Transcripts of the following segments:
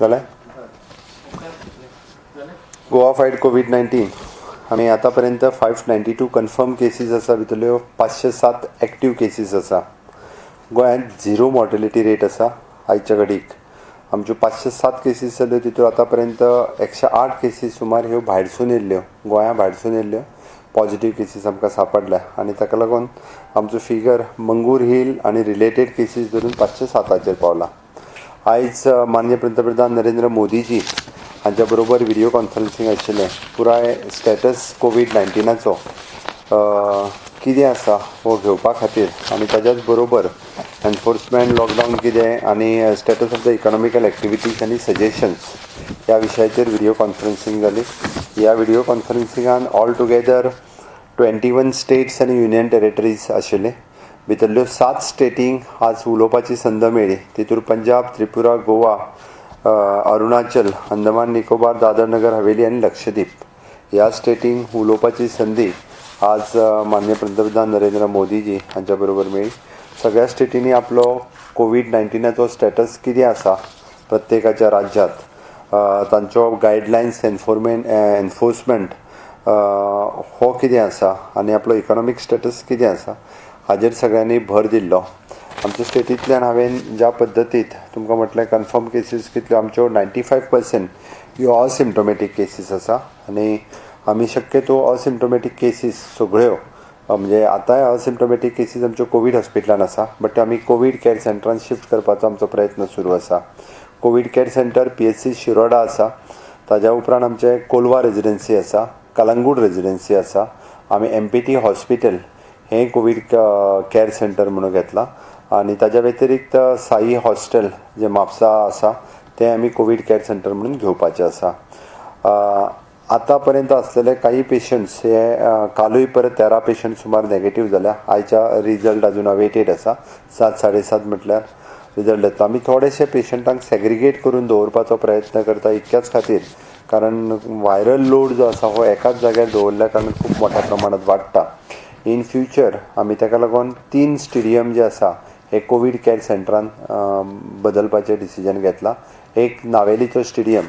जालें. Goa fight Covid 19. आमी आतांपर्यंत 592 confirm cases आसा, भितरल्यो 507 एक्टीव केसीस आसा. गोंयांत झिरो मॉर्टेलिटी रेट आसा. आयच्या घडीक आमच्यो 507 केसीस जाल्यो, तितून आतांपर्यंत 108 केसीस सुमार ह्यो भायरसून येयल्ल्यो, गोंया भायरसून येयल्ल्यो पॉझिटीव केसीस आमकां सांपडल्या आनी ताका लागून आमचो फिगर मंगूर हिल आनी रिलेटेड केसीस धरून 507चेर पावला. आयज माननीय पंतप्रधान नरेंद्र मोदीजी हांच्या बरोबर व्हिडियो कॉन्फरन्सिंग आशिल्लें. पुराय स्टेटस कोवीड 19चो कितें आसा हो घेवपा खातीर आनी ताज्याच बरोबर एनफोर्समेंट लॉकडावन कितें आनी status of the economical activities आनी सजेशन्स ह्या विशयाचेर व्हिडियो कॉन्फरन्सिंग जाली. ह्या व्हिडियो कॉन्फरन्सिंगान ऑल टुगेदर 21 स्टेट्स आनी युनियन टेरिटरीज आशिल्ले. भितरल्यो 7 स्टेटींक आज उलोवपाची संद मेळ्ळी. तितूर पंजाब, त्रिपुरा, गोवा, अरुणाचल, अंदमान निकोबार, दादर नगर हवेली आनी लक्षद्वीप ह्या स्टेटींक उलोवपाची संदी आज माननीय पंतप्रधान नरेंद्र मोदीजी हांच्या बरोबर मेळ्ळी. सगळ्या स्टेटींनी आपलो कोवीड 19चो स्टेटस कितें आसा प्रत्येकाच्या राज्यांत, तांचो गायडलायन्स एनफोर्समेंट हो कितें आसा आनी आपलो इकॉनॉमीक स्टेटस कितें आसा हाजेर सगळ्यांनी भर दिल्लो. आमच्या स्टेटींतल्यान हांवें ज्या पद्दतीत तुमकां म्हटलें, कन्फर्म केसीस कितल्यो आमच्यो, 95% ह्यो असिम्टोमॅटीक केसीस आसा आनी आमी शक्यतो असिम्टोमॅटीक केसीस सगळ्यो, म्हणजे आतांय असिम्टोमॅटीक केसीस आमच्यो कोवीड हॉस्पिटलान आसा, बट आमी कोवीड कॅर सेंटरान शिफ्ट करपाचो आमचो प्रयत्न सुरू आसा. Covid care centre PHC Shiroda आसा, ताज्या उपरांत आमचें कोलवा रेजिडेन्सी आसा, कलंगूट रेजिडेन्सी आसा. आमी एमपीटी हॉस्पिटल हें कोवीड कॅर सेंटर म्हणून घेतलां आनी ताज्या व्यतिरिक्त साई हॉस्टेल जें म्हापसा आसा तें आमी कोवीड कॅर सेंटर म्हणून घेवपाचें आसा. आतां पर्यंत आसलेले काही पेशंट्स हे कालूय परत 13 पेशंट सुमार नेगेटीव जाल्या. आयच्या रिजल्ट अजून अवेटेड आसा. 7 7:30 म्हटल्यार रिजल्ट येतलो. आमी थोडेशे पेशंटांक सेग्रिगेट करून दवरपाचो प्रयत्न करता, इतक्याच खातीर कारण व्हायरल लोड जो आसा हो एकाच जाग्यार दवरल्या कारणान खूब मोठ्या प्रमाणात वाडटा. इन फ्युचर आमी ताका लागून 3 स्टेडियम जे आसा हे कोवीड कॅर सेंटरान बदलपाचें डिसिजन घेतलां. एक नावेलीचो स्टेडियम,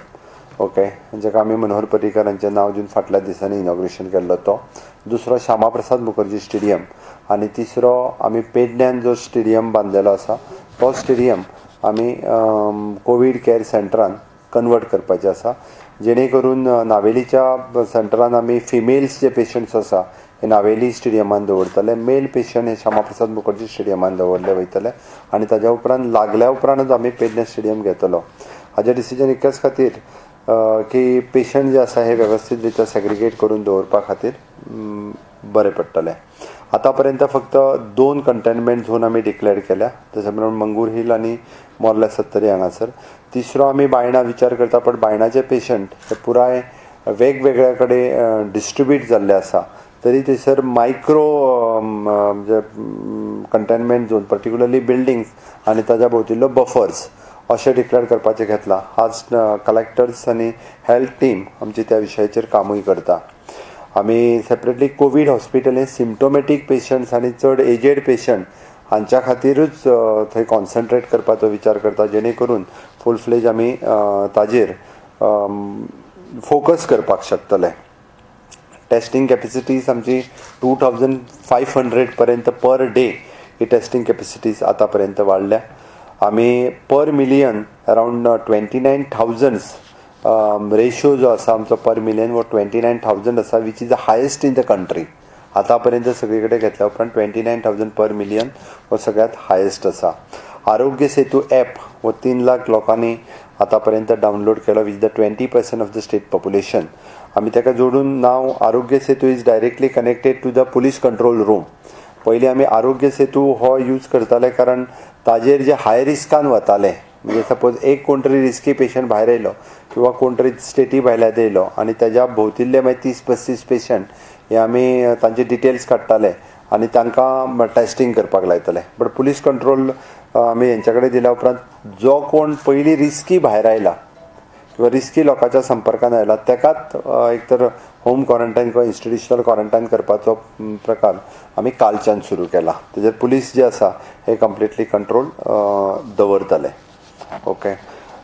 ओके, जाका आमी मनोहर पर्रीकर हांचें नांव दिवन फाटल्या दिसांनी इनॉग्रेशन केल्लो तो, दुसरो श्यामा प्रसाद मुखर्जी स्टेडियम आनी तिसरो आमी पेडण्यान जो स्टेडियम बांदलेलो आसा तो स्टेडियम आमी कोवीड कॅर सेंटरान कन्वर्ट करपाचें आसा, जेणे करून नावेलीच्या सेंटरान आमी फिमेल्स जे पेशंट्स आसा हे नावेली स्टेडियमान दवरतले, मेल पेशंट हे श्यामा प्रसाद मुखर्जी स्टेडियमान दवरले वयतले आनी ताज्या उपरांत लागल्या उपरांतूच आमी पेडणे स्टेडियम घेतलो. हाजें डिसिजन इतल्याच खातीर की पेशंट जे आसा हे वेवस्थीत रित्या सेग्रिगेट करून दवरपा खातीर बरें पडटलें. आतां पर्यंत फक्त 2 कंटेनमेंट झोन आमी डिक्लेअर केल्या, तशें म्हणून मंगूर हिल आनी मोर्ले सत्तरी हांगासर. तिसरो आमी बायणा विचार करता, पण बायणाचे पेशंट हे पुराय वेगवेगळ्या कडेन डिस्ट्रिब्यूट जाल्ले आसा, तरी थंयसर मायक्रो म्हणजे कंटेनमेंट झोन पर्टिक्युलरली बिल्डिंग्स आनी ताज्या भोंवतिल्लो बफर्स अशें डिक्लेअर करपाचें घेतलां. आज कलेक्टर्स आनी हेल्थ टीम आमची त्या विशयाचेर कामूय करता. आमी सेपरेटली कोवीड हॉस्पिटल हे सिम्टोमॅटीक पेशंट्स आनी चड एजेड पेशंट हांच्या खातीरूच थंय कॉन्सन्ट्रेट करपाचो विचार करता, जेणे करून फूल फ्लेज आमी ताजेर फोकस करपाक शकतले. टेस्टिंग कॅपेसिटीज आमची 2500 पर्यंत पर डे ही टेस्टिंग कॅपेसिटीज आतां पर्यंत वाडल्या. आमी पर मिलियन अरावंड 29,000 रेशियो जो आसा आमचो पर मिलियन हो 29,000 आसा, which is the highest in the country. आतां पर्यंत सगळे कडेन घेतल्या उपरांत 29,000 पर मिलियन हो सगळ्यांत हायेस्ट आसा. आरोग्य सेतू एप हो 3 लाख लोकांनी आतां पर्यंत डावनलोड केलो, which the 20% of the state population. आमी ताका जोडून नांव Aarogya Setu is directly connected to the police control room. पयलीं आमी आरोग्य सेतू हो यूज करताले कारण ताजेर जे हाय रिस्कान वताले, म्हणजे सपोज एक कोण तरी रिस्की पेशंट भायर येयलो किंवा कोण तरी स्टेटी भायल्यान येयलो आनी ताज्या भोंवतिल्ले मागीर 30-35 पेशंट हे आमी तांचे डिटेल्स काडटाले आनी तांकां टेस्टिंग करपाक लायताले. बट पुलीस कंट्रोल आमी हेंच्या कडेन दिल्या उपरांत जो कोण पयलीं रिस्की भायर आयला किंवा रिस्की लोकांच्या संपर्कान आयला तेकाच एक तर होम क्वॉरंटायन किंवा इन्स्टिट्युशनल क्वॉरंटायन करपाचो प्रकार आमी कालच्यान सुरू केला. तेजेर पुलीस जे आसा हे कंप्लिटली कंट्रोल दवरतले. Okay.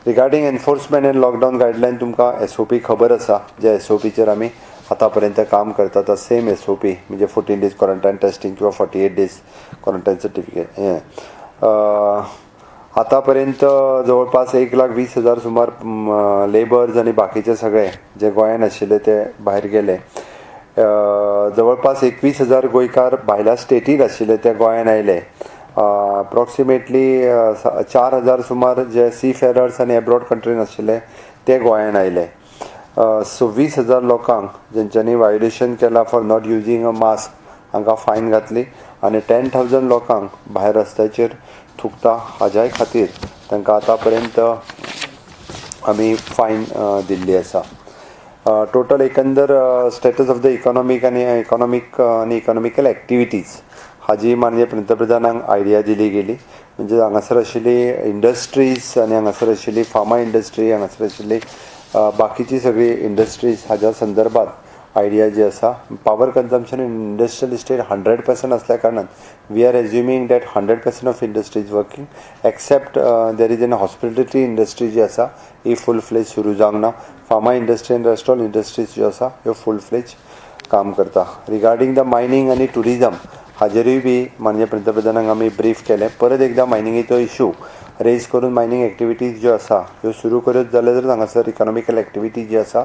Regarding enforcement and lockdown guideline तुमकां SOP खबर आसा, जे SOPचेर आमी आतां पर्यंत काम करतात सेम SOP, म्हणजे 14 days quarantine testing किंवा 48 days quarantine certificate. हें आतांपर्यंत जवळपास 1,20,000 सुमार लेबर्स आनी बाकीचे सगळे जे गोंयान आशिल्ले ते भायर गेले. जवळपास 21,000 गोंयकार भायल्या स्टेटीत आशिल्ले ते गोंयान आयले. अप्रॉक्सिमेटली 4,000 सुमार जे सी फेरर्स आनी एब्रॉड कंट्रीन आशिल्ले ते गोंयान आयले. 26,000 लोकांक जेंच्यांनी वायोलेशन केलां for not using a mask हांकां फायन घातली आनी 10,000 लोकांक भायर रस्त्याचेर थुकता हाज्याय खातीर तांकां आतां पर्यंत आमी फायन दिल्ली आसा. टोटल एकंदर स्टेटस ऑफ the economic आनी इकॉनॉमिकल एक्टिविटीज हाजी माननीय पंतप्रधानांक आयडिया दिली गेली. म्हणजे हांगासर आशिल्ली इंडस्ट्रीज आनी हांगासर आशिल्ली फार्मा इंडस्ट्री, हांगासर आशिल्ली बाकीची सगळी इंडस्ट्रीज हाज्या संदर्भात आयडिया जी आसा. Power consumption in industrial estate 100% असल्या कारणान we are assuming that 100% of industry is working except there is an hospitality industry जी आसा ही फूल फ्लेज सुरू जावंक ना. फार्मा इंडस्ट्री आनी रेस्टॉरंट इंडस्ट्रीज ज्यो आसा ह्यो फूल फ्लेज काम करता. रिगार्डींग the mining आनी ट्युरिजम हाजेरूय बी माननीय पंतप्रधानांक आमी ब्रीफ केलें. परत एकदां मायनिंगेचो इशू रेज करून मायनींग एक्टिविटीज ज्यो आसा ह्यो सुरू करत जाल्यार हांगासर इकॉनॉमिकल एक्टिविटी जी आसा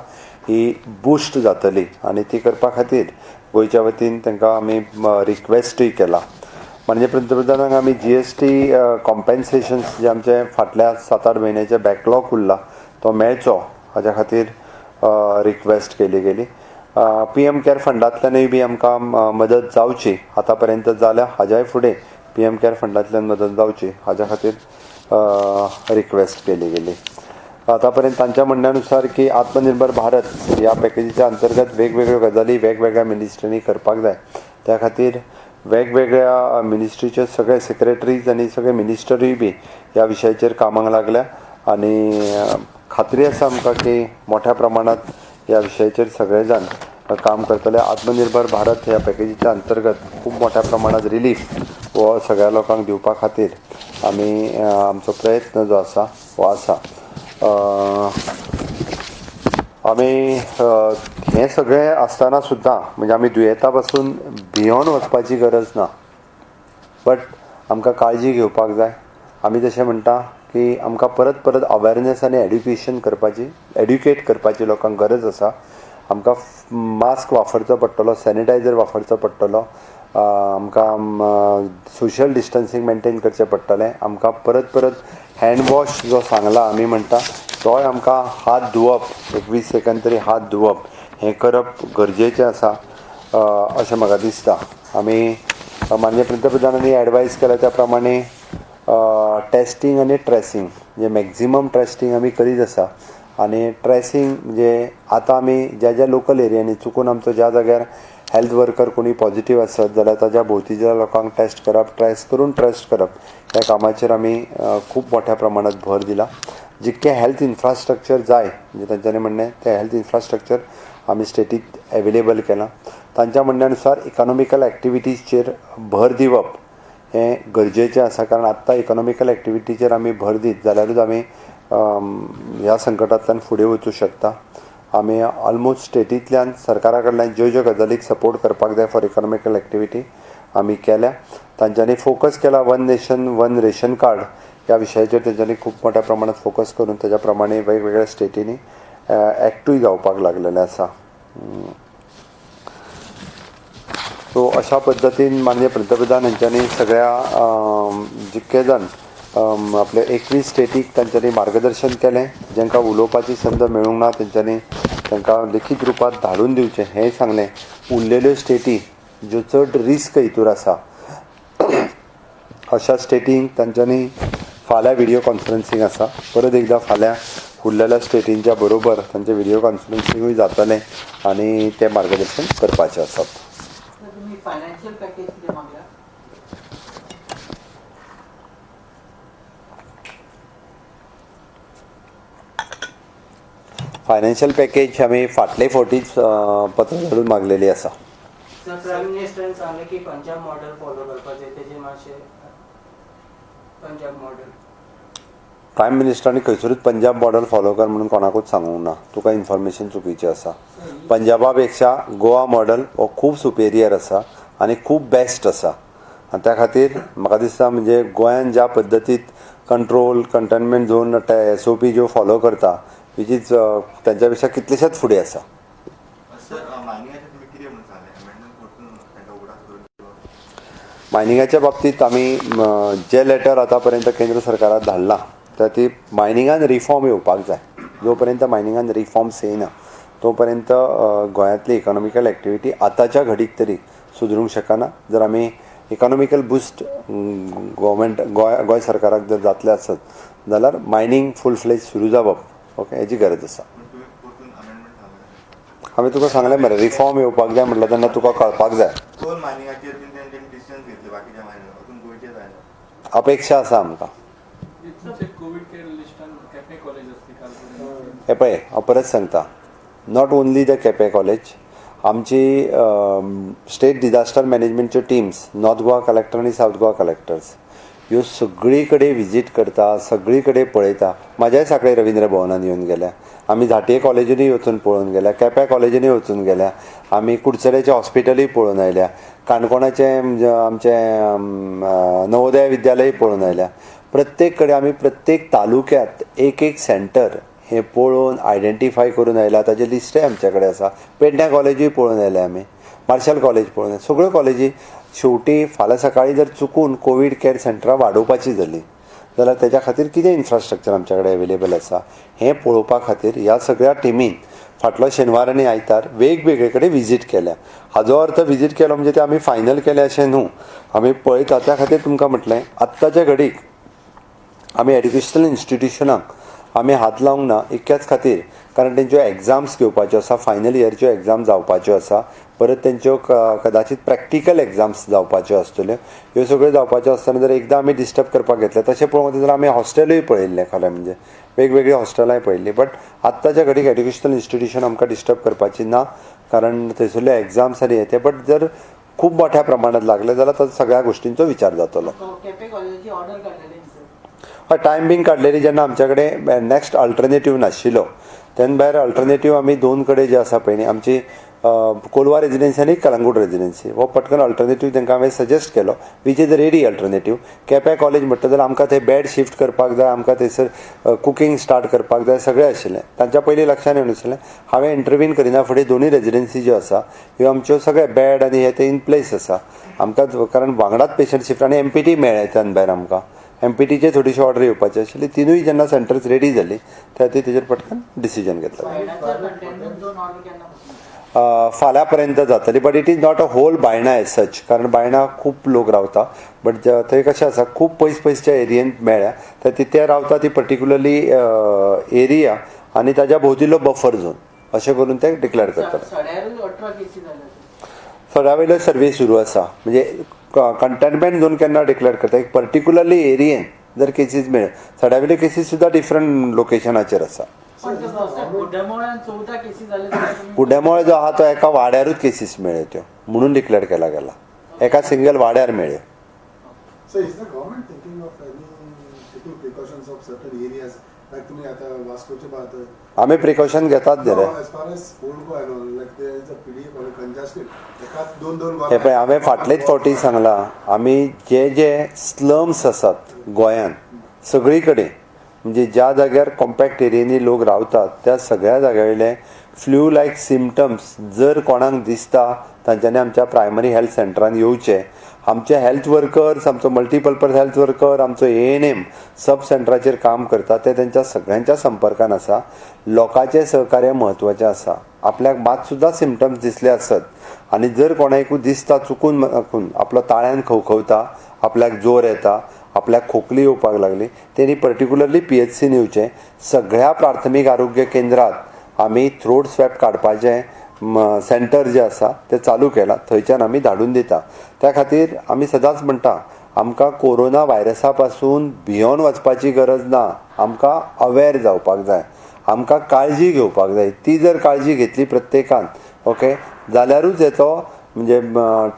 ही बूस्ट जातली आनी ती करपा खातीर गोंयच्या वतीन तांकां आमी रिक्वेस्टूय केला. माननीय पंतप्रधानांक आमी GST कॉम्पेन्सेशन्स जे आमचे फाटल्या 7-8 म्हयन्याचे बॅकलॉग उरला तो मेळचो हाज्या खातीर रिक्वेस्ट केली गेली. PM care फंडांतल्यानूय बी आमकां मदत जावची, आतां पर्यंत जाल्या हाज्याय फुडें PM care फंडांतल्यान मदत जावची हाज्या खातीर रिक्वेस्ट केली गेली. आतां पर्यंत तांच्या म्हणण्यानुसार की आत्मनिर्भर भारत ह्या पॅकेजीच्या अंतर्गत वेगवेगळ्यो गजाली वेगवेगळ्या मिनिस्ट्रींनी करपाक जाय, त्या खातीर वेगवेगळ्या मिनिस्ट्रीचे सगळे सेक्रेटरीज आनी सगळे मिनिस्टरूय बी ह्या विशयाचेर कामाक लागल्या आनी खात्री आसा आमकां की मोठ्या प्रमाणांत ह्या विशयाचेर सगळे जाण काम करतले. आत्मनिर्भर भारत ह्या पॅकेजीच्या अंतर्गत खूब मोठ्या प्रमाणांत रिलीफ हो सगळ्या लोकांक दिवपा खातीर आमी आमचो प्रयत्न जो आसा हो आसा. आमी हें सगळें आसतना सुद्दां म्हणजे आमी दुयेंता पासून भियोन वचपाची गरज ना, बट आमकां काळजी घेवपाक जाय. आमी जशें म्हणटा की आमकां परत परत अवेरनेस आनी एड्युकेशन करपाची, एड्युकेट करपाची लोकांक गरज आसा. आमकां मास्क वापरचो पडटलो, सॅनिटायझर वापरचो पडटलो, आमकां सोशल डिस्टन्सींग मेनटेन करचें पडटलें, आमकां परत परत हँड वॉश जो सांगला आमी म्हणटा तोय आमकां हात धुवप, 21 सेकंद तरी हात धुवप हें करप गरजेचें आसा अशें म्हाका दिसता. आमी माननीय पंतप्रधानांनी एडवायज केला त्या प्रमाणे टेस्टींग आनी ट्रेसींग, म्हणजे मॅक्झिमम टेस्टींग आमी करीत आसा आनी ट्रेसींग म्हणजे आतां आमी ज्या ज्या लोकल एरियांनी चुकून आमचो ज्या जाग्यार हेल्थ वर्कर कोणी पॉझिटिव्ह आसत जाल्यार ताज्या भोंवतीच्या लोकांक टेस्ट करप, ट्रेस करून ट्रेस्ट करप ह्या कामाचेर आमी खूब मोठ्या प्रमाणात भर दिला. जितकें हेल्थ इन्फ्रास्ट्रक्चर जाय म्हणजे तांच्यांनी म्हणणें तें हेल्थ इन्फ्रास्ट्रक्चर आमी स्टेटीक एवेलेबल केलां. तांच्या म्हणण्यानुसार इकॉनॉमिकल एक्टिविटीजचेर भर दिवप हें गरजेचें आसा, कारण आत्तां इकॉनॉमिकल एक्टिविटीचेर आमी भर दीत जाल्यारूच आमी ह्या संकटांतल्यान फुडें वचूं शकता. आमी ऑलमोस्ट स्टेटींतल्यान सरकारा कडल्यान ज्यो ज्यो गजालीक सपोर्ट करपाक जाय फॉर इकॉनॉमिकल एक्टिविटी आमी केल्या. तांच्यांनी फोकस केला one nation one ration card ह्या विशयाचेर तेंच्यांनी खूब मोठ्या प्रमाणात फोकस करून तेज्या प्रमाणे वेगवेगळ्या स्टेटींनी एक्टूय जावपाक लागलेलें आसा. सो अशा पद्दतीन माननीय पंतप्रधान हांच्यांनी सगळ्या जितके जाण आपले 21 स्टेटीक तांच्यांनी मार्गदर्शन केलें, जांकां उलोवपाची संद मेळूंक ना तेंच्यांनी तांकां लिखीत रुपांत धाडून दिवचें हेंय सांगलें. उरलेल्यो स्टेटी ज्यो चड रिस्क हितूर आसा अशा स्टेटींक तांच्यांनी फाल्यां व्हिडियो कॉन्फरन्सींग आसा, परत एकदां फाल्यां उरलेल्या स्टेटींच्या बरोबर तांचें व्हिडियो कॉन्फरन्सिंगूय जातलें आनी तें मार्गदर्शन करपाचें आसात. फायनान्शियल पॅकेज कितें मागल्या? फायनान्शियल पॅकेज आमी फाटले फावटीच पत्र धाडून मागलेली आसा. सर, प्रायम मिनिस्टरान सांगलें की पंजाब मॉडेल फॉलो करपाचें, तेजेर मातशें पंजाब मॉडेल. प्रायम मिनिस्टरांनी खंयसरूच पंजाब मॉडल फॉलो कर म्हणून कोणाकूच सांगूंक ना. तुका इन्फॉर्मेशन चुकीचें आसा. पंजाबा पेक्षा गोवा मॉडल हो खूब सुपेरियर आसा आनी खूब बेस्ट आसा. आनी त्या खातीर म्हाका दिसता म्हणजे गोंयान ज्या पद्दतीत कंट्रोल कंटेनमेंट झोन SOP ज्यो फॉलो करता which is तांच्या पेक्षा कितलेशेच फुडें आसा. मायनिंगाच्या बाबतींत आमी जे लेटर आतां पर्यंत केंद्र सरकाराक धाडलां त्या ती मायनिंगान रिफॉर्म येवपाक जाय. जो पर्यंत मायनिंगान रिफॉर्म्स येयना तो पर्यंत गोंयांतली इकॉनॉमिकल एक्टिविटी आतांच्या घडीक तरी सुदरूंक शकना. जर आमी इकॉनॉमिकल बुस्ट गव्हर्मेंट गोंय सरकाराक जर जातलें आसत जाल्यार मायनींग फूल फ्लेज सुरू जावप ओके हेजी गरज आसा. हांवें तुका सांगलें मरे रिफॉर्म येवपाक जाय म्हटल्यार तेन्ना तुका कळपाक जाय. अपेक्षा आसा आमकां. हे पळय हांव परत सांगता, not only the Quepem college, आमची स्टेट डिझास्टर मॅनेजमेंटच्यो टिम्स नॉर्थ गोवा कलेक्टर आनी सावथ गोवा कलेक्टर्स ह्यो सगळी कडेन विजीट करता, सगळी कडेन पळयता. म्हाज्याय सांखळे रविंद्र भवनान येवन गेल्या, आमी झांटये कॉलेजीनूय वचून पळोवन गेल्या, केप्यां कॉलेजीनूय वचून गेल्या, आमी कुडचड्याचें हॉस्पिटलूय पळोवन आयल्या, काणकोणाचें आमचें नवोदय विद्यालय पळोवन आयल्या. प्रत्येक कडेन आमी प्रत्येक तालुक्यांत एक एक सेंटर हें पळोवन आयडेंटिफाय करून आयला. ताजें लिस्टय आमचे कडेन आसा. पेडण्या कॉलेजूय पळोवन आयल्या आमी, मार्शल कॉलेज पळोवन, सगळ्यो कॉलेजी. शेवटी फाल्यां सकाळीं जर चुकून कोवीड केअर सेंटरां वाडोवपाची जाली जाल्यार तेज्या खातीर कितें इन्फ्रास्ट्रक्चर आमचे कडेन अवेलेबल आसा हें पळोवपा खातीर ह्या सगळ्या टिमीन फाटलो शेनवार आनी आयतार वेगवेगळे कडेन विजीट केल्या. हाजो अर्थ विजीट केलो म्हणजे ते आमी फायनल केलें अशें न्हू, आमी पळयता. त्या खातीर तुमकां म्हटलें आत्ताच्या घडीक आमी एड्युकेशनल इन्स्टिट्युशनाक आमी हात लावंक ना इतक्याच खातीर, कारण तेंच्यो एग्जाम्स घेवपाच्यो आसा, फायनल इयरच्यो एग्जाम जावपाच्यो आसा, परत तेंच्यो कदाचित प्रॅक्टिकल एग्जाम्स जावपाच्यो आसतल्यो. ह्यो सगळ्यो जावपाच्यो आसतना जर एकदां आमी डिस्टर्ब करपाक घेतलें तशें पळोवंक वता जाल्यार आमी हॉस्टेलूय पळयल्लें, खरें म्हणजे वेगवेगळीं हॉस्टेलांय पळयल्लीं. बट आत्ताच्या घडीक एड्युकेशनल इन्स्टिट्युशन आमकां डिस्टर्ब करपाची ना, कारण थंयसरल्यो एग्जाम्स आनी हें तें. बट जर खूब मोठ्या प्रमाणात लागलें जाल्यार ताचो सगळ्या गोश्टींचो विचार जातलो. हय, टायम बीन काडलेली जेन्ना आमच्या कडेन नॅक्स्ट अल्टरनेटीव नाशिल्लो तेन्ना भायर अल्टरनेटीव आमी दोन कडेन जे आसा पळय न्ही, आमची कोलवा रेजिडेन्सी आनी कलंगूट रेजिडेन्सी हो पटकन अल्टरनेटीव तांकां हांवें सजेस्ट केलो, which is ready alternative. Quepem college म्हणटा जाल्यार आमकां थंय बेड शिफ्ट करपाक जाय, आमकां थंयसर कुकींग स्टार्ट करपाक जाय, सगळें आशिल्लें. तांच्या पयलीं लक्षान येवन आशिल्लें. हांवें इंटरवीन करिना फुडें दोनूय रेजिडेन्सी ज्यो आसा ह्यो आमच्यो सगळे बेड आनी हे ते इन प्लेस आसा आमकां, कारण वांगडाच पेशंट शिफ्ट आनी MPT मेळ्ळें. त्यान भायर आमकां MPTचे थोडीशी ऑर्डर येवपाची आशिल्ली. तिनूय जेन्ना सेंटर्स रेडी जाली त्या खातीर तेजेर पटकन डिसिजन घेतलो. फाल्यां पर्यंत जातली, but it is not a whole Baina as such, कारण बायणा खूब लोक रावता, बट थंय कशें आसा खूब पयस पयसच्या एरियेंत मेळ्ळ्या तर ते रावता ती पर्टिक्युलरली एरिया आनी ताज्या भोंवतीलो बफर झोन अशें करून ते डिक्लेअर करतले. सड्या वयल्यो सर्वे सुरू आसा, म्हणजे कंटेनमेंट झोन केन्ना डिक्लेअर करता, एक पर्टिक्युलरली एरियेन जर केसीस मेळ्ळे, सड्या वयल्यो केसीस सुद्दां डिफरंट लोकेशनाचेर आसा. कुड्डेमोळ जो आहा तो एका वाड्यारूच केसीस मेळ्ळ्यो त्यो, म्हणून डिक्लेअर केला गेला, एका सिंगल वाड्यार मेळ्ळ्यो. So is the government thinking of any taking precautions of certain areas? Like तुम्ही आता वास्कोचे बात आमी प्रिकॉशन घेतात रे. As far as old Goa and all, like there is a PDA college congested, एकाच दोन दोन हे पळय हांवें फाटलेच फावटी सांगलां, आमी जे जे स्लम्स आसात गोंयांत सगळी कडेन, म्हणजे ज्या जाग्यार कॉम्पॅक्ट एरियांनी लोक रावतात त्या सगळ्या जाग्या वयले फ्लू लायक सिमटम्स जर कोणाक दिसता तांच्यांनी आमच्या प्रायमरी हेल्थ सेंटरान येवचें. आमचे हेल्थ वर्कर्स, आमचो मल्टीपर्पज हेल्थ वर्कर, आमचो ANM सब सेंटराचेर काम करता, ते तेंच्या सगळ्यांच्या संपर्कान आसा. लोकांचें सहकार्य म्हत्वाचें आसा. आपल्याक मात सुद्दां सिमटम्स दिसले आसत आनी जर कोणाकूय दिसता चुकून आपलो ताळ्यान खवखवता, आपल्याक जोर येता, आपल्याक खोकली येवपाक लागली, तेणी पर्टिक्युलरली PHCन येवचें. सगळ्या प्राथमीक आरोग्य केंद्रात आमी थ्रोट स्वॅब काडपाचें सेंटर जें आसा तें चालू केलां, थंयच्यान आमी धाडून दिता. त्या खातीर आमी सदांच म्हणटा आमकां कोरोना व्हायरसा पासून भियोन वचपाची गरज ना, आमकां अवेर जावपाक जाय, आमकां काळजी घेवपाक जाय. ती जर काळजी घेतली प्रत्येकान ओके जाल्यारूच हेचो म्हणजे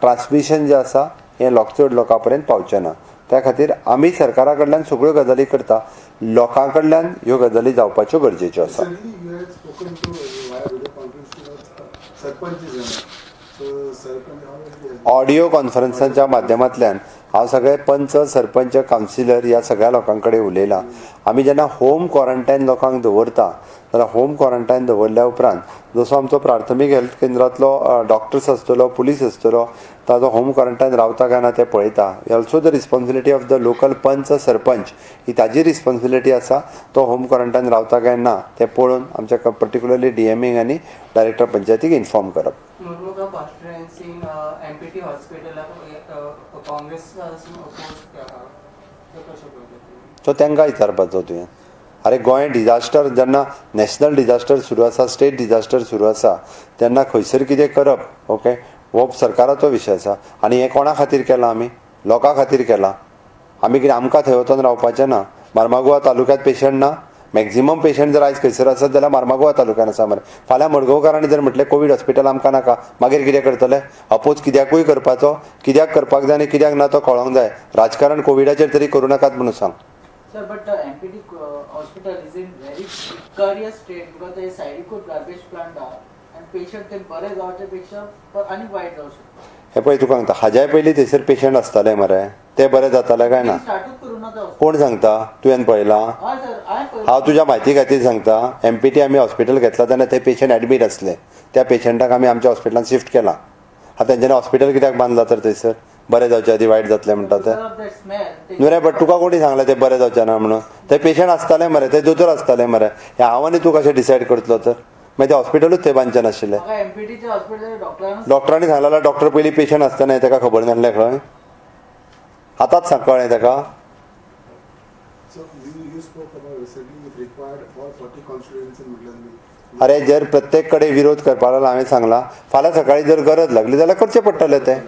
ट्रान्समिशन जें आसा हें चड लोकां पर्यंत पावचें ना. त्या खातीर आमी सरकारा कडल्यान सगळ्यो गजाली करता, लोकां कडल्यान ह्यो गजाली जावपाच्यो गरजेच्यो आसा. ऑडियो कॉन्फरन्साच्या माध्यमांतल्यान हांव सगळे पंच, सरपंच, कावन्सिलर ह्या सगळ्या लोकां कडेन उलयलां. आमी जेन्ना होम क्वॉरंटायन लोकांक दवरता जाल्यार होम क्वॉरंटायन दवरल्या उपरांत जसो आमचो प्राथमीक हेल्थ केंद्रांतलो डॉक्टर्स आसतलो, पुलीस आसतलो, ताजो होम क्वॉरंटायन रावता काय ना तें पळयता. Also the responsibility of the local panch, sarpanch ही ताजी रिस्पॉन्सिबिलिटी आसा, तो होम क्वॉरंटायन रावता काय ना तें पळोवन आमच्या पर्टिक्युलरली डीएमईक आनी डायरेक्टर पंचायतीक इन्फॉर्म करप. मुर्मुगांव कॉन्स्टिट्युएन्सीन एमपीटी हॉस्पिटलाक काँग्रेस तो तांकां विचारपाचो तुवें. अरे गोंय डिजास्टर जेन्ना नॅशनल डिजास्टर सुरू आसा, स्टेट डिजास्टर सुरू आसा तेन्ना खंयसर कितें करप, ओके, हो सरकाराचो विशय आसा. आनी हें कोणा खातीर केलां? आमी लोकां खातीर केलां. आमी कितें आमकां थंय वचोन रावपाचें ना. मार्मागोवा तालुक्यांत पेशंट ना, मॅक्झिमम पेशंट जर आयज खंयसर आसत जाल्यार मार्मागोवा तालुक्यान आसा मरे. फाल्यां मडगांवकारांनी जर म्हटलें कोवीड हॉस्पिटल आमकां नाका, मागीर कितें करतले? अपोज कित्याकूय करपाचो, कित्याक करपाक जाय आनी कित्याक ना तो कळोंक जाय. राजकारण कोविडाचेर तरी करूं नाकात म्हणून सांग. Sir, but the MPT hospital is in very precarious state because the सायडीकूच garbage plant आहा आनी पेशंट ते बरे जावचे पेक्षा आनी वायट जावं शकता. हे पळय तुका सांगता, हाज्याय पयलीं थंयसर पेशंट आसताले मरे, ते बरे जाताले काय ना? कोण सांगता? तुवें पळयलां? हांव तुज्या म्हायती खातीर सांगता, एमपीटी आमी हॉस्पिटल घेतला तेन्ना थंय पेशंट एडमीट आसले, त्या पेशंटाक आमी आमच्या हॉस्पिटलान शिफ्ट केला. आतां तेंच्यांनी हॉस्पिटल कित्याक बांदला तर थंयसर? बरें जावचे आदी वायट जातलें म्हणटा ते न्हू रे. बट तुका कोणी सांगलें ते बरें जावचें ना म्हणून? ते पेशंट आसताले मरे, ते दोतोर आसताले मरे. हें हांव आनी तूं कशें डिसायड करतलो तर? मागीर ते हॉस्पिटलूच थंय बांदचें नाशिल्लें. डॉक्टरांनी सांगलें जाल्यार डॉक्टर पयलीं पेशंट आसतना ताका खबर नासलें खंय? आतांच सांग कळ्ळें ताका? अरे जर प्रत्येक कडेन विरोध करपाक लागला, हांवें सांगलां फाल्यां सकाळीं जर गरज लागली जाल्यार करचें पडटलें तें.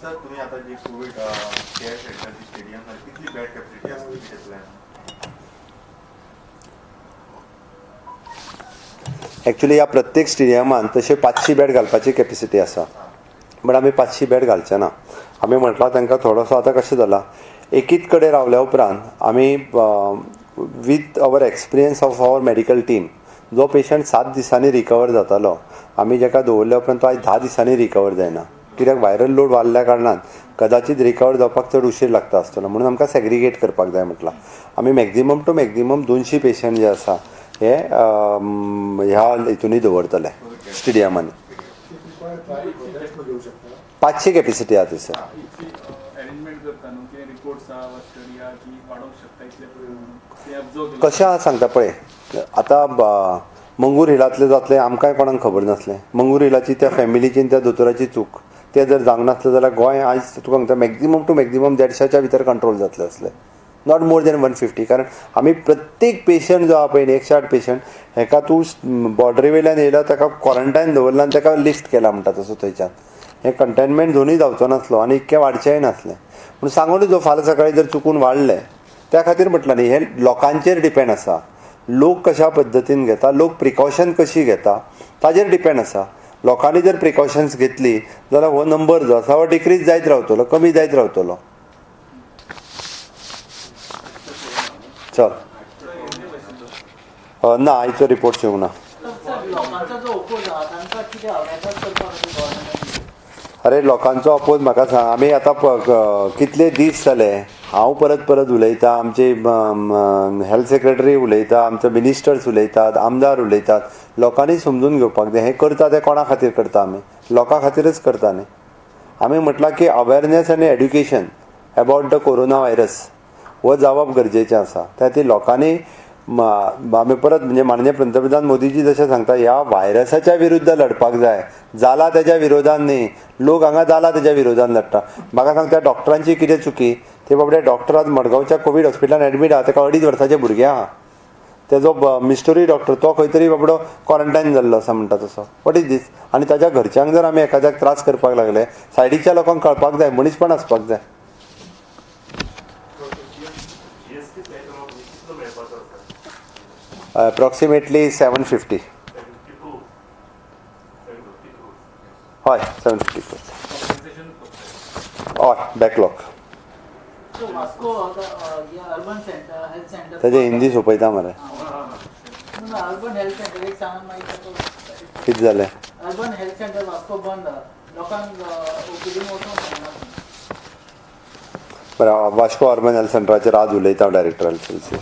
सर, तुम्ही आता जे कोविड केअर सेंटरची स्टेडियम कितली बेड कॅपॅसिटी आसतली कितें प्लॅन? एक्चुअली ह्या प्रत्येक स्टेडियमान तशें 500 बेड घालपाची कॅपेसिटी आसा, बट आमी 500 बेड घालचे ना. आमी म्हटलां तांकां थोडोसो आतां कशें जाला, एकीच कडेन रावल्या उपरांत आमी with our experience of our medical team, जो पेशंट 7 दिसांनी रिकवर जातालो, आमी जेका दवरल्या उपरांत तो आयज 10 दिसांनी रिकवर जायना. कित्याक व्हायरल लोड वाडल्या कारणान कदाचित रिकवर जावपाक चड उशीर लागता आसतलो, म्हणून आमकां सेग्रिगेट करपाक जाय म्हटलां. आमी मॅक्झिमम टू मॅक्झिमम 200 पेशंट जे आसा हे ह्या हितूनय दवरतले स्टेडियमांनी. 500 कॅपेसिटी आहा थंयसर. कशें आहा सांगता पळय, आतां मंगूर हिलांतलें जातलें आमकांय कोणाक खबर नासलें. मंगूर हिलाची त्या फॅमिलीची आनी त्या दोतोराची चूक, तें जर जावंक नासलें जाल्यार गोंय आयज तुका सांगता मॅक्झिमम टू मॅक्झिमम 150च्या भितर कंट्रोल जातलें आसलें, not more than 150. कारण आमी प्रत्येक पेशंट जो आहा पळय 108 पेशंट हेका तूं बॉर्डरी वयल्यान येयला ताका क्वॉरंटायन दवरला आनी ताका लिफ्ट केला म्हणटा तसो थंयच्यान. हें कंटेनमेंट झोनूय जावचो नासलो आनी इतकें वाडचेंय नासलें. पूण सांगूनच जो फाल्यां सकाळीं जर चुकून वाडलें, त्या खातीर म्हटलां न्ही, हें लोकांचेर डिपेंड आसा. लोक कशा पद्दतीन घेता, लोक प्रिकॉशन कशी घेता ताजेर डिपेंड आसा. लोकांनी जर प्रिकॉशन्स घेतली जाल्यार हो नंबर जो आसा हो डिक्रीज जायत रावतलो, कमी जायत रावतलो. चल ना, आयचो रिपोर्ट येवंक ना. अरे लोकांचो अपोज म्हाका सांग, आमी आतां कितले दीस जाले हांव परत परत उलयतां, आमचे हेल्थ सेक्रेटरी उलयता, आमचे मिनिस्टर्स उलयतात, आमदार उलयतात. लोकांनी समजून घेवपाक जाय हें करता तें कोणा खातीर करता? आमी लोकां खातीरच करता न्ही. आमी म्हटलां की अवेरनेस आनी education about the corona virus हो जावप गरजेचें आसा. त्या खातीर लोकांनी आमी परत म्हणजे माननीय पंतप्रधान मोदीजी जशें सांगता, ह्या व्हायरसाच्या विरुद्ध लढपाक जाय, जाला तेज्या विरोधान न्ही. लोक हांगा जाला तेज्या विरोधान लढटा. म्हाका सांग त्या डॉक्टरांची कितें चुकी? ते बाबडे डॉक्टर आज मडगांवच्या कोवीड हॉस्पिटलान एडमीट आहा, ताका 2.5 वर्साचें भुरगें आहा. तेजो मिस्टरी डॉक्टर तो खंय तरी बाबडो क्वॉरंटायन जाल्लो आसा म्हणटा तसो. What is these? आनी ताज्या घरच्यांक जर आमी एखाद्याक त्रास करपाक लागले, सायडीच्या लोकांक कळपाक जाय, मनीसपण आसपाक जाय. अप्रॉक्सिमेटली 750. हय, 750 हय, backlog. Vasco urban centre health centre ताजे हिंदी सोंपयता मरे. अर्बन हेल्थ सेंटर एक सांगा मागीर कितें जालें? अर्बन हेल्थ सेंटर वास्को बंद, लोकांक ओपीडी वचूंक मेळना. बरें, वास्को अर्बन हेल्थ सेंटराचेर आज उलयता हांव director health services.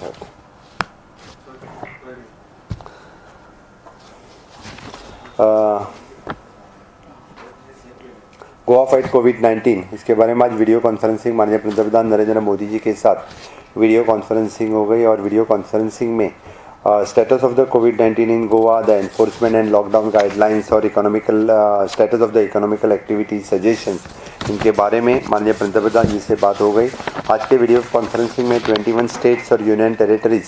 Goa fight कोविड-19 इसके बारे में आज वीडियो कॉन्फ्रेंसिंग माननीय पंतप्रधान नरेंद्र मोदी जी के साथ वीडियो कॉन्फ्रेंसिंग हो गई और वीडियो कॉन्फ्रेंसिंग में status of the COVID-19 in Goa, the enforcement and lockdown guidelines Aur economical status of the economical activity suggestions, इनके बारे में माननीय पंतप्रधान जी से बात हो गई। आज के वीडियो कॉन्फ्रेंसिंग में 21 स्टेट्स और यूनियन टेरिटरीज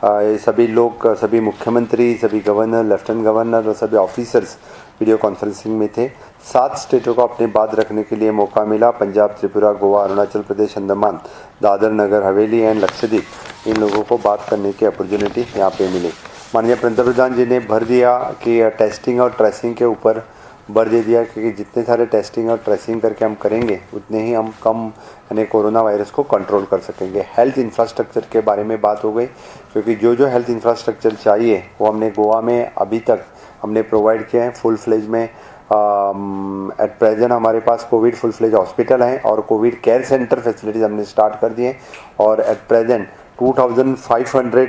सभी लोग, सभी मुख्यमंत्री, सभी गवर्नर, लेफ्टिनेंट गवर्नर और सभी ऑफिसर्स वीडियो कॉन्फ्रेंसिंग में थे। 7 स्टेटों को अपने बात रखने के लिए मौका मिला। पंजाब, त्रिपुरा, गोवा, अरुणाचल प्रदेश, अंडमान, दादर नगर हवेली एंड लक्षद्वीप, इन लोगों को बात करने की अपॉर्चुनिटी यहाँ पे मिली। माननीय पंतप्रधान जी ने भर दिया कि टेस्टिंग और ट्रेसिंग के ऊपर भर दे दिया, क्योंकि जितने सारे टेस्टिंग और ट्रेसिंग करके हम करेंगे उतने ही हम कम यानी कोरोना वायरस को कंट्रोल कर सकेंगे। हेल्थ इंफ्रास्ट्रक्चर के बारे में बात हो गई, क्योंकि जो जो हेल्थ इंफ्रास्ट्रक्चर चाहिए वो हमने गोवा में अभी तक हमने प्रोवाइड किया है फुल फ्लेज में। एट प्रेजेंट हमारे पास कोविड फुल फ्लेज हॉस्पिटल हैं और कोविड केयर सेंटर फैसिलिटीज़ हमने स्टार्ट कर दिए हैं और at present 2500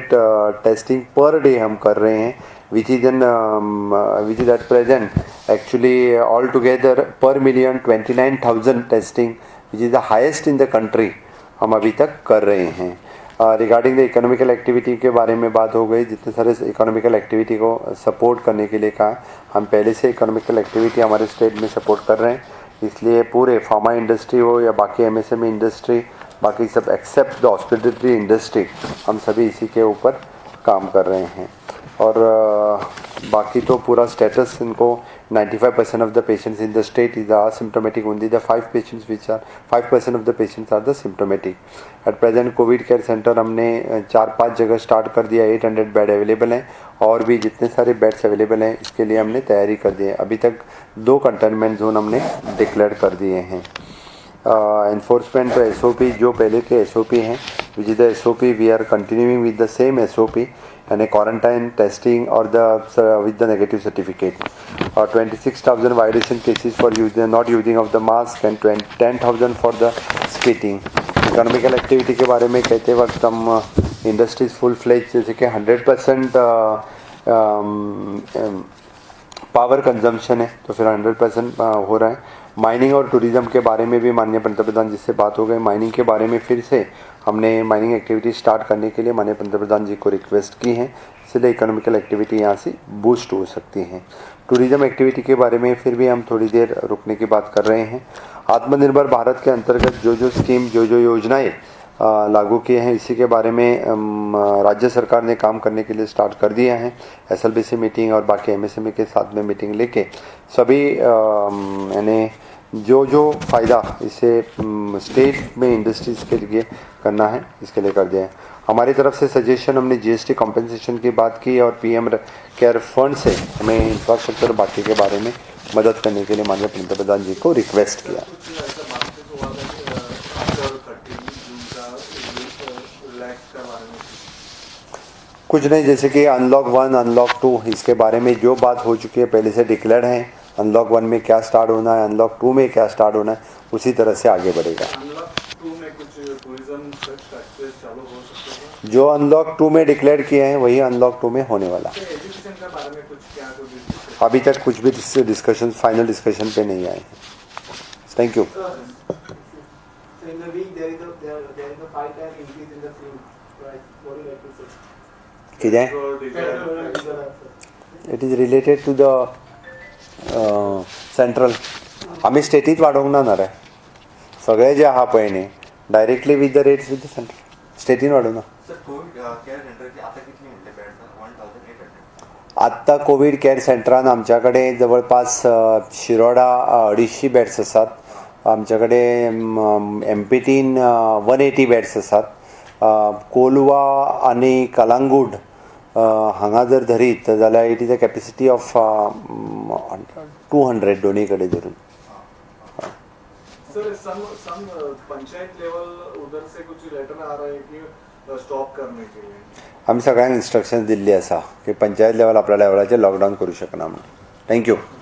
testing per day हम कर रहे हैं, which is at present actually all together per million 29,000 testing, which is the highest in the country हम अभी तक कर रहे हैं। Regarding the economical activity K बारे में बात हो गई, जितने सारे इकोनॉमिकल एक्टिविटी को सपोर्ट करने के लिए कहा, हम पहले से इकोनॉमिकल एक्टिविटी हमारे स्टेट में सपोर्ट कर रहे हैं, इसलिए पूरे फार्मा इंडस्ट्री हो या बाकी एमएसएमई इंडस्ट्री, बाकी सब एक्सेप्ट the hospitality industry, हम सभी इसी के ऊपर काम कर रहे हैं। और बाकी तो पूरा स्टेटस इनको 95% of the patients in the state is asymptomatic, only the 5 patients which are 5% of the patients are the symptomatic. At present COVID care centre हमने 4-5 जगह स्टार्ट कर दिया, 800 बेड अवेलेबल हैं और भी जितने सारे बेड्स अवेलेबल हैं इसके लिए हमने तैयारी कर दी है। अभी तक 2 कंटेनमेंट जोन हमने डिक्लेयर कर दिए हैं। एनफोर्समेंट तो एसओपी जो पहले के एसओपी हैं, which is the SOP, we are continuing with the same SOP, यानी quarantine, testing Aur the with the negative certificate. Aur 26,000 violation cases for use not using of the mask and 10,000 for the spitting. Economical activity K बारे में कहते वक्त हम industries फुल fledge जैसे कि 100% power consumption है तो फिर 100% हो रहा है। माइनिंग और टूरिज़्म के बारे में भी माननीय पंतप्रधान जी से बात हो गई। माइनिंग के बारे में फिर से हमने माइनिंग एक्टिविटी स्टार्ट करने के लिए माननीय पंतप्रधान जी को रिक्वेस्ट की है, इसलिए इकोनॉमिकल एक्टिविटी यहाँ से बूस्ट हो सकती है। टूरिज़्म एक्टिविटी के बारे में फिर भी हम थोड़ी देर रुकने की बात कर रहे हैं। आत्मनिर्भर भारत के अंतर्गत जो जो स्कीम, जो जो योजनाएँ लागू किए हैं इसी के बारे में राज्य सरकार ने काम करने के लिए स्टार्ट कर दिया है। एसएलबीसी मीटिंग और बाकी एमएसएमई के साथ में मीटिंग लेके सभी यानी जो जो फ़ायदा इसे स्टेट में इंडस्ट्रीज़ के लिए करना है इसके लिए कर दिया है। हमारी तरफ से सजेशन हमने जीएसटी कॉम्पनसेशन की बात की और पीएम केयर फंड से हमें इंफ्रास्ट्रक्चर बाकी के बारे में मदद करने के लिए माननीय पंतप्रधान जी को रिक्वेस्ट किया। कुछ नहीं, जैसे कि अनलॉक 1, अनलॉक 2 इसके बारे में जो बात हो चुकी है पहले से डिक्लेयर्ड है। अनलॉक 1 में क्या स्टार्ट होना है, अनलॉक 2 में क्या स्टार्ट होना है, उसी तरह से आगे बढ़ेगा। अनलॉक 2 में कुछ टूरिज्म चालू हो सकते हैं? जो अनलॉक 2 में डिक्लेयर किए हैं वही अनलॉक 2 में होने वाला। एजुकेशन के बारे में कुछ क्या कुछ अभी तक कुछ भी डिस्कशन, फाइनल डिस्कशन पे नहीं आए हैं। Thank you. It is related to the central. आमी स्टेटीत वाडोवंक ना ना रे, सगळे जे आहा पळय न्ही directly with the rates with the central, स्टेटीन वाडोवंक ना। आत्तां कोवीड केअर सेंटरान आमच्या कडेन जवळपास शिरोडा 250 बेड्स आसात, आमच्या कडेन एमपीटीन 180 बेड्स आसात, कोलवा आनी कलांगूट हांगा जर धरीत जाल्यार it is a capacity of 200 दोन्ही कडेन धरून। सर, सम सम पंचायत लेवल उधर से कुछ लेटर आ रहा है कि स्टॉप करने के लिए. आमी सगळ्यांक इन्स्ट्रक्शन दिल्ली आसा की पंचायत लेवल आपल्या लेवलाचेर लॉकडावन करूं शकना म्हणून. Thank you.